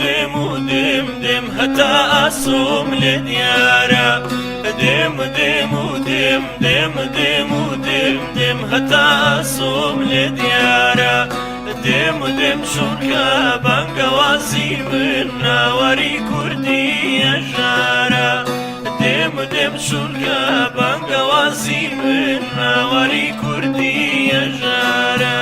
دێم و دێم دێم هەتا ئاسۆم لێ دیارە. دێم دێم و دێم دێم دێم و دێم دێم هەتا ئاسۆم لێ دیارە. دێم دێم چونکە بانگەوازی من ناوەری کوردی ئەژارە. دێم دێم چونکە بانگەوازی من ناوەری کوردی ئەژارە.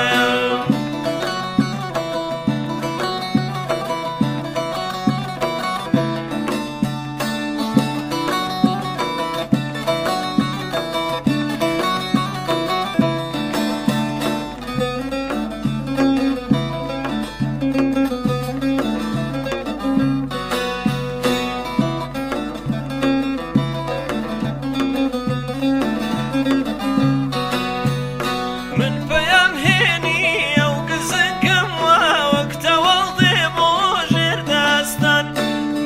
من پەیام هێنی ئەو گزنگم وا وەک تەواو دێ بۆ ژێر داستان.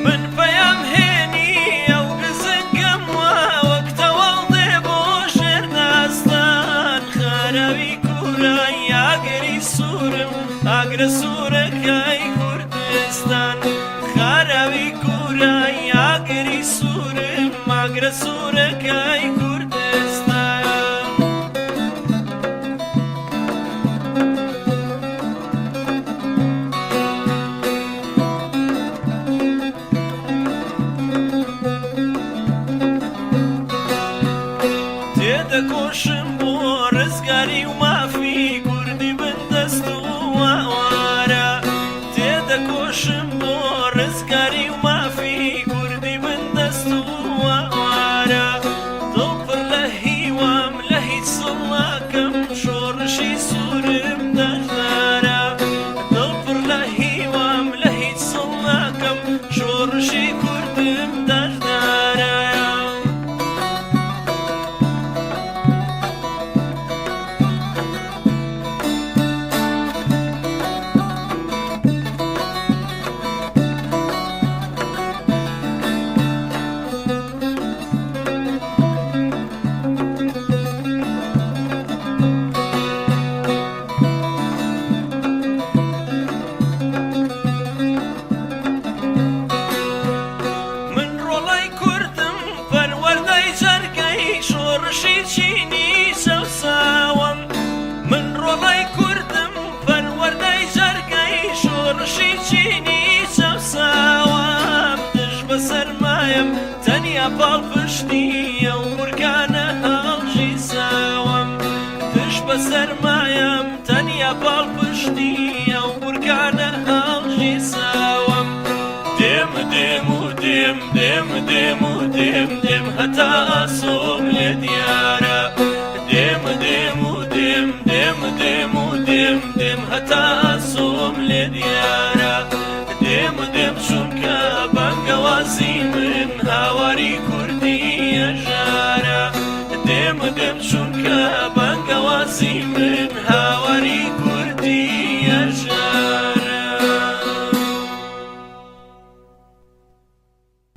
من پەیام هێنی ئەو گزنگم وا وەک تەواو دێ بۆ ژێر داستان. خەراوی کورای ئاگری سوورم ئاگرە سوورەکەی کوردستان. خەراوی کورای ئاگری سوورم ئاگرە سوورەکەی کوردستان. تێدەکۆشم بۆ ڕزگاری و مافی کوردی بندەست و ئاوارە. تێدەکۆشم بۆ ڕزگاری و مافی کوردی بندەست و ئاوارە. دڵ پڕ لە هیوام لە هیچ سڵ ناکەم شۆڕشی سوورم داژدارە. دڵ پڕ لە هیوام لە هیچ سڵ ناکەم شۆڕشی کوردم داژدارە. من ڕۆڵای کوردم پەروەردەی جەرگەی شۆڕشی چینی چەوساوەم. من ڕۆڵای کوردم پەروەردەی جەرگەی شۆڕشی چینی چەوساوەم. دژ بە سەرمایەم تەنیا پاڵپشتی ئەو بورکانە هەڵگیرساوەم. دژ بە سەرمایەم تەنیا پاڵپشتی ئەو بورکانە هەڵگیرساوەم. دێم دێم و دێم دێم دێم و دێم دێم هەتا ئاسۆم لێ دیارە. دێم دێم و دێم دێم دێم و دێم دێم هەتا ئاسۆم لێ دیارە. دێم دێم چونکە بانگەوازی من هاواری کوردی ئەژارە. دێم دێم چونکە